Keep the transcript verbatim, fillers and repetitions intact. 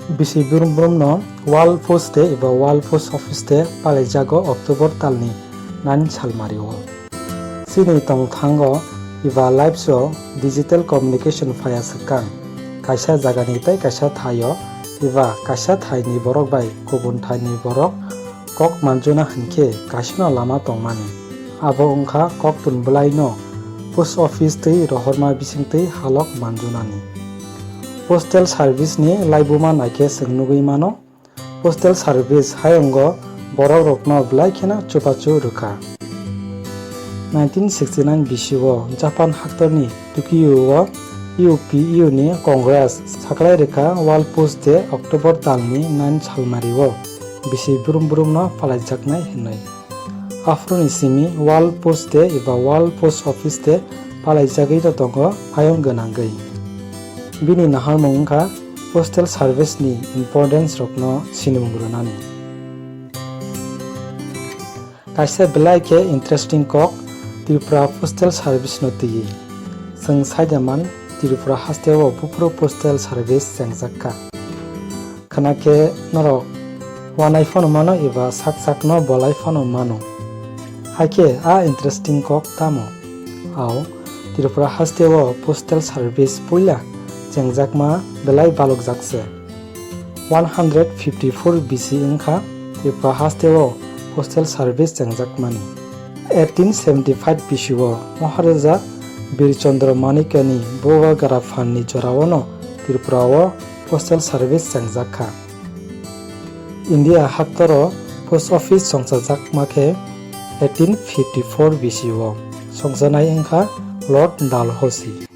Bisi brum brum no World Post Day eba World Post Office Day palaijago October talni nine salmario. Chini tongthango eba lives o digital communication phaiya swkang, kaisa jagani tei kaisa thaio eba kaisa thaini borok bai kubun thaini borok kok manjuna hinkhe kaisano lama tongmani. Abo wngkha koktun bwlaino post office tei rohorma bisingtwi halok manjunani. Postal service ni laibuma naikhe chwng nugwi mano, postal service hayungo borokrokno belai kheno chubachu rwkha. Nineteen sixty-nine bisio Japan haktorni Tokyo-o U P U ni Congress saklai rwkha World Post Day October talni nine salmario bisi brum brumno palaijaknai hwnwi. Aphuruni simi World Post Day eba World Post Office Day palaijagwino tongo hayung gwnangwi. Bini naharmung wngkha postal service ni importance rokno sinimung rwnani. Kaisa belai khe interesting kok Tripura Postal Service no twiwi. Chwng saidaman Tripura hasteo buphuru postal service chengjak kha. Khna khe norok wanai phano mano eba sak sakno bolai phano mano. Hakhe a interesting kok tamo? Ao, Tripura hasteo postal service puila chengjakma belai balokjak se. One hundred fifty-four B C wngkha Tripura hasteo postal service chengjakmani. Eighteen seventy-five B C o Maharaja Bir Chandra Manikya ni Bubagra phan ni jorao no Tripura o postal service chengjak kha. India haktoro post office chongchajakma khe eighteen fifty-four B C o chongchanai wngkha Lord Dalhousie.